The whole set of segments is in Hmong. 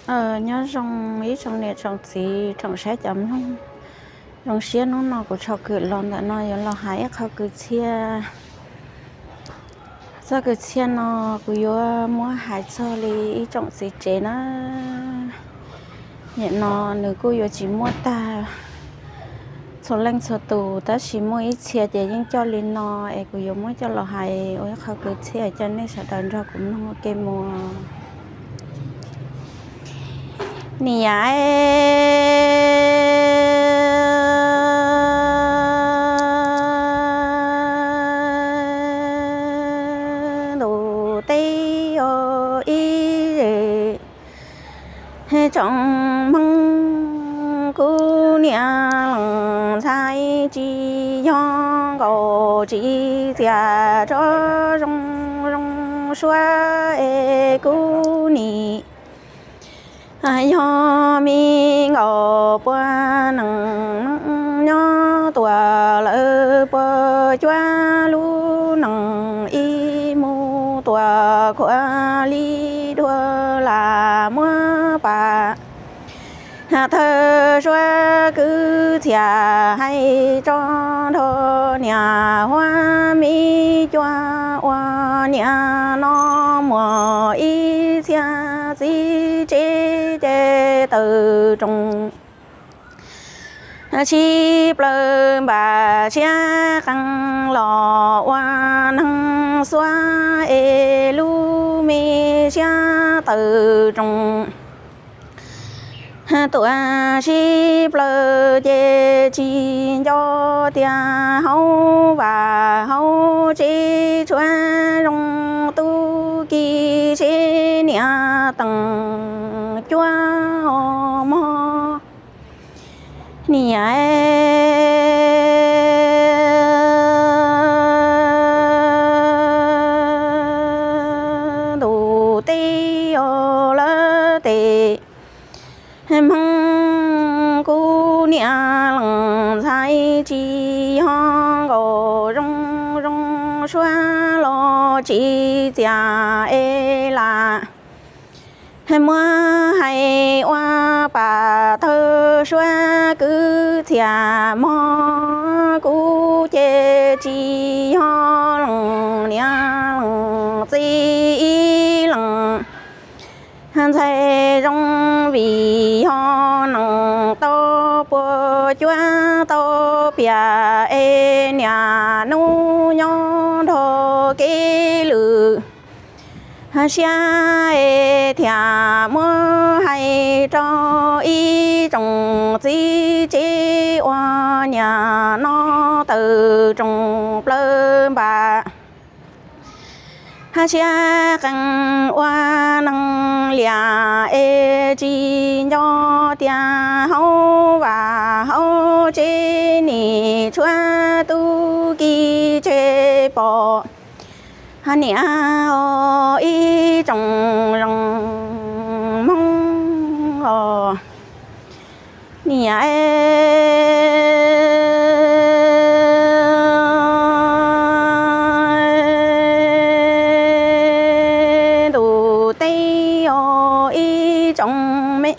Nyob zoo ib tsoom niam tsoom txiv tsoom saib cov mloog. Zoo siab hnub no kuv Tshov Kwm los ntawm no yuav los hais ib qho kwv txhiaj. Txoj kwv txhiaj no kuv yuav muab hais txog li ib tsoom txiv tsev na. Nim no nws kuj yuav tsis muaj tag txhua leej txhua tus, tab sis muaj ib txhia ces yeej coj li no, es kuv yuav muab coj los hais ua ib qho kwv txhiaj coj nej sawv daws nrog kuv mloog ua ke mus. Niam ntuj teb os ib tsoom Hmoob, kuv niam leej ntxhais tsis yog nkaus, tsis txias tso zoo zoo suab es kuv nim yog me nkaus puav nees nyob tuam lawv puas cuab lub nees ib mus tuam khuav li dua lam muab pam. Thawj suab kwv txhiaj hais tso nrho niam Huab me cua ua niam no muaj ib txhia txiv tsev ces tawm roos sib plaws npam siab qees los ua neeg xuab es lub me siab tawm roos tuam sib plaws ces tsis nco tias hauv vaj hauv tsev tshuav zoo tub ki seb niam teem cuab os mog. Niam ntuj teb os lawv tes Hmoob, kuv niam leej ntxhais tsis yog nkaus, zoo zoo suab los tsis txias es lam muab hais ua pam. Thawj suab kwv txhiaj mog, kuv ces tsis yog leej niam leej txiv ib leej ntxhais zoo, vim yog neeg tau puas cuab tau piam es niam hnub nyob nrog kev lwm siab es thiaj muab hais rau ib tsoom txiv tsev ua niam no tawm roos plaws npam siab qees ua neeg liam es tsis nco tias hauv vaj hauv tsev nim tshuav tub ki tseg pom. Niam os ib tsoom zoo Hmoob os, niam ntuj teb os ib tsoom me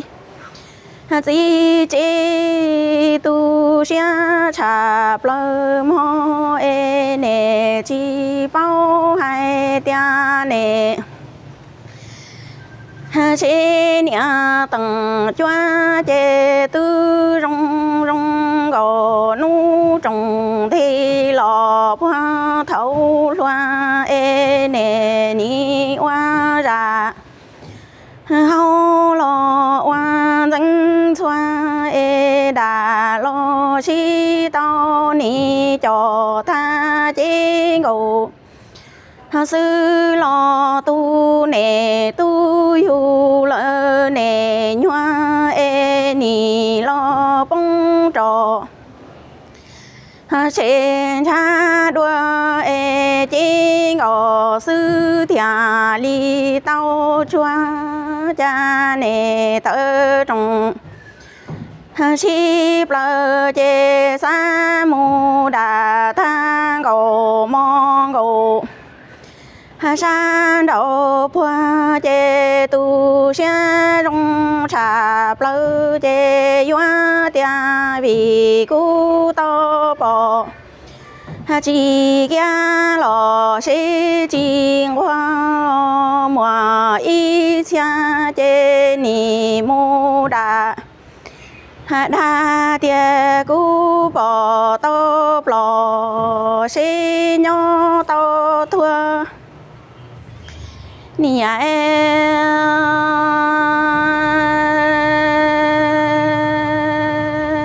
txiv tsev, tu siab tshaj plaws mog es nim tsis paub hais tias nim seb niam teem cuab ces twb zoo zoo nkaus, hnub roos nthe los puag thaum hluas es nim nim ua zam hau los ua ntxeev txhua es dam los sib tau nim com tag cev nkaus xwb los tu nim tub yug lawm nim nyuag es nim los poob rau seb ntshav dua es cev nkaus xwb thiaj li tau tsuag cas nim tawm roos sib plaws ces xav mus dam tag nkaus mov nkaus sab nraud puag ces tus siab zoo tshaj plaws ces yuav tias vim kuv tau pom tsis kiag los seb tsis nquag muaj ib txhia ces nim mus dag dag tias kuv pom tau plos seb nyob tau tuag. Niam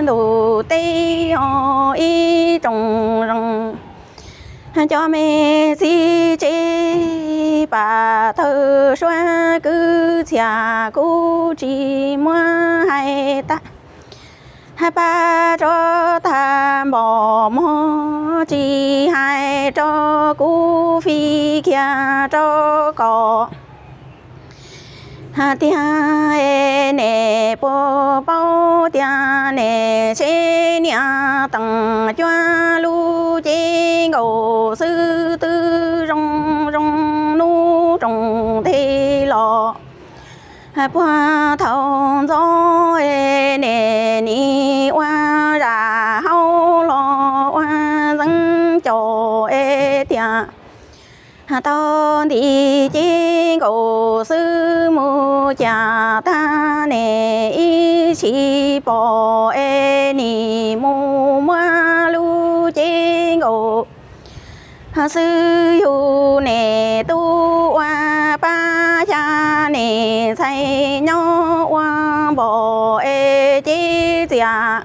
ntuj teb os ib tsoom zoo, cov me txiv tsev pam tawg suab kwv txhiaj kuv tsis muab hais tag. Pab rov tag npaum mog tsis hais rau kuv fij kiag rau kom tiag. Nim puas paub tias nim seb niam teem cuab lub cev nkaus xwb twb zoo zoo hnub roos ntej los puag thaum ntxov nim nim ua zam hauv los ua ntxeev caum es tias tau nti cev nkaus xwb mus cas tag nim ib tsis pom es nim mus muab lub cev nkaus xwb yug nim tub ua pab xya nim ntxhais nyob ua npaum es cev txias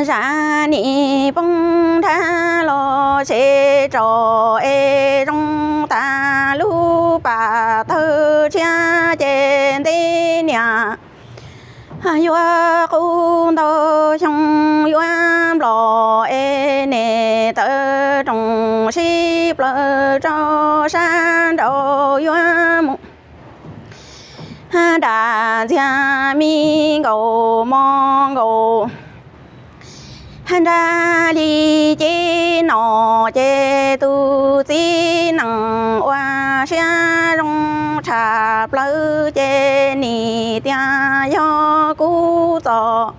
zam nim poob nrab los tsev tso es zoo tas lub pam tawg tshiab ces ntev niam yuav qub ntau xyoo yuav nplom es nim tawm roos sib plaws rau sab nraud yuav mus dam ntxiag mi nkaus mo nkaus nrab li cev no ces tus txiv nees ua siab zoo tshaj plaws ces nim tias yog kuv txom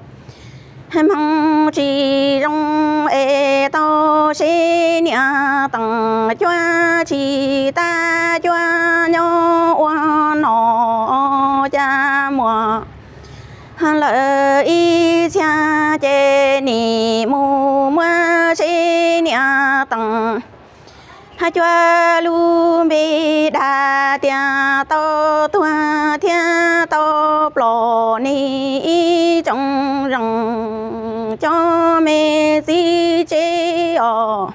hmoov tsis zoo es tau seb niam teem cuab tsis tag cuab nyob ua no cas muaj lawm ib txhia ces nim mus muab seb niam teem cuab lub npe dag tias tau tuag thiab tau plom nim ib tsoom zoo cov me txiv tsev os.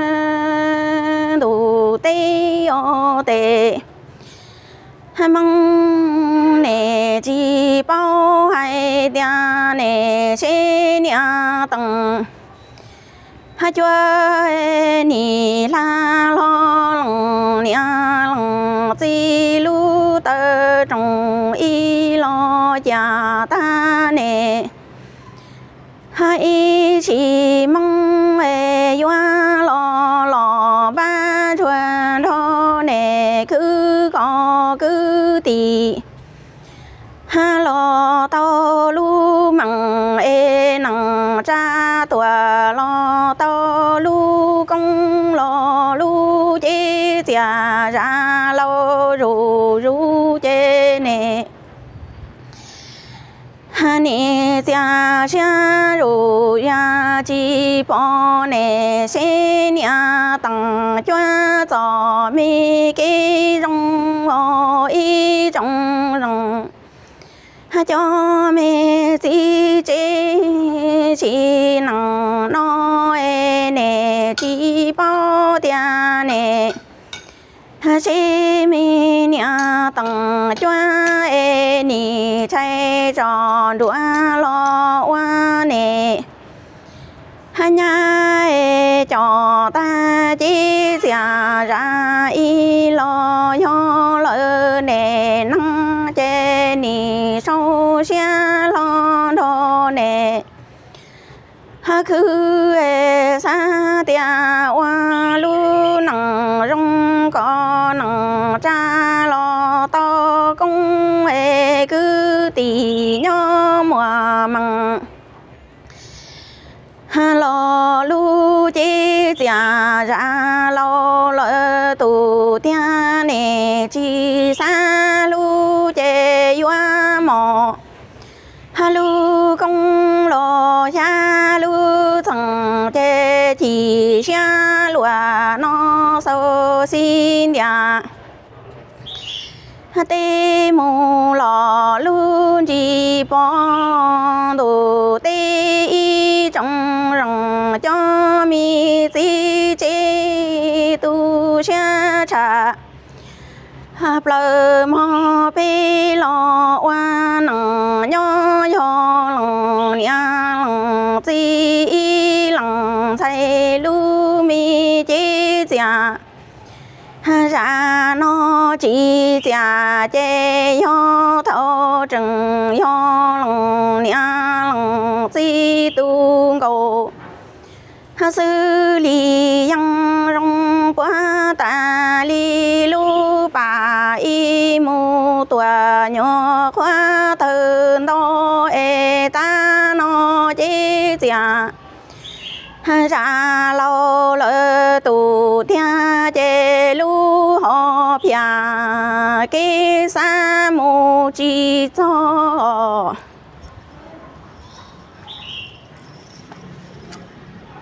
Niam ntuj teb os tes hmoov nim tsis paub hais tias nim seb niam teem cuab nim hla hlo leej niam leej txiv lub taw roos ib los cas tag nim ib sim hmoov es yuav los los npab ntsuag nrog nim khwv koj kwv tij los tau lub meej es neej tsa tuaj los tau lub koob los lub cev txias zam laus zuj zus ces nim nim txias siab zuj zus tsis pom nim seb niam teem cuab txom me kev zoo os ib tsoom zoo cov me txiv tsev. Tsis neej no es nim tsis paub tias nim seb me niam teem cuab es nim tshais tso nruab los ua nim nyab es cov tag cev txias zam ib los yog lawm nim neeg ces nim sau siab hlo nrog nim Khwv xav tias ua lub neej zoo kom neej tsa los tau koob es kwv tij nyob muaj meej. Los lub cev txias zam laus lawm tus tiag, nej tsis xav hlub ces yuav mos. Lub koob los xya lub txheej ces chim siab luaj no xaus xib ntiag. Tej mus los lub ntsis pom ntuj, tej ib tsoom zeej cov me txiv tsev tu siab tshaj. Plaws mog peb los ua neej nyob, yog leej niam leej txiv ib leej ntxhais lub me cev txias. Zam no tsis txias ces yog thaum tseem yog leej niam leej txiv tu nkaus xwb li yeej zoo puag tas li lub pas ib mus tuaj nyuam qhuav tawg ntau es tab no cev txias zam laus lawm tus tiag ces lub hom phiaj kev xav mus tsis txog.